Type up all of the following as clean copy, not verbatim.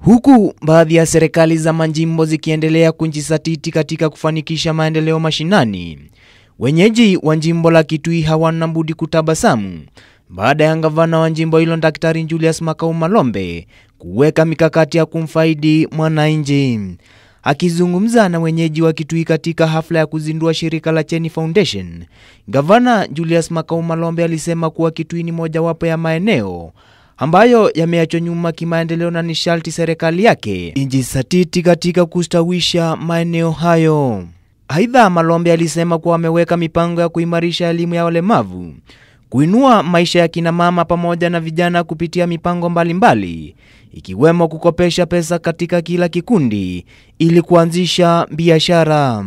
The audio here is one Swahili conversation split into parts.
Huku baadhi ya serikali za majimbo zikiendelea kujizatiti katika kufanikisha maendeleo mashinani, wenyeji wa jimbo la Kitui hawana budi kutabasamu baada ya gavana wa jimbo hilo Daktari Julius Makau Malombe kuweka mikakati ya kumfaidi mwananchi. Akizungumza na wenyeji wa Kitui katika hafla ya kuzindua shirika la Cheni Foundation, Gavana Julius Makau Malombe alisema kuwa Kitui ni mojawapo ya maeneo ambayo yameachwa nyuma kimaendeleo na nishati serikali yake ijizatiti katika kustawisha maeneo hayo. Aidha, Malombe alisema kuwa ameweka mipango ya kuimarisha elimu ya walemavu, kuinua maisha ya kina mama pamoja na vijana kupitia mipango mbalimbali ikiwemo kukopesha pesa katika kila kikundi ili kuanzisha biashara.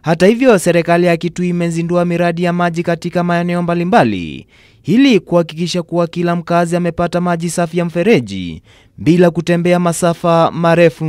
Hata hivyo, serikali ya Kitui imezindua miradi ya maji katika maeneo mbalimbali ili kuhakikisha kuwa kila mkazi amepata maji safi ya mfereji bila kutembea masafa marefu.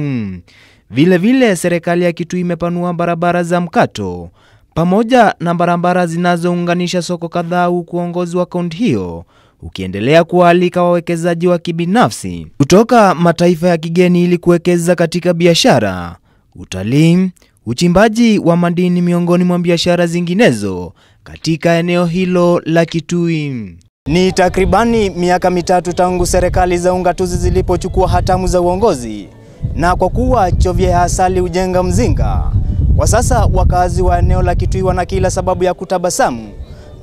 Vile vile, serikali ya Kitui imepanua barabara za mkato pamoja na barabara zinazounganisha soko kadhaa, huku uongozi wa kaunti hiyo ukiendelea kualika wawekezaji wa kibinafsi kutoka mataifa ya kigeni ili kuwekeza katika biashara, utalii, uchimbaji wa madini miongoni mwa biashara zinginezo katika eneo hilo la Kitui. Ni takribani miaka mitatu tangu serikali za ungatuzi zilipochukua hatamu za uongozi, na kwa kuwa chovya ya asali hujenga mzinga, kwa sasa wakazi wa eneo la Kitui wana kila sababu ya kutabasamu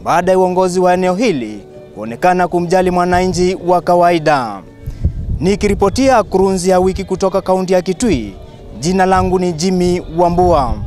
baada ya uongozi wa eneo hili kuonekana kumjali mwananchi wa kawaida. Nikiripotia Kurunzi ya Wiki kutoka kaunti ya Kitui, jina langu ni Jimmy Wambua.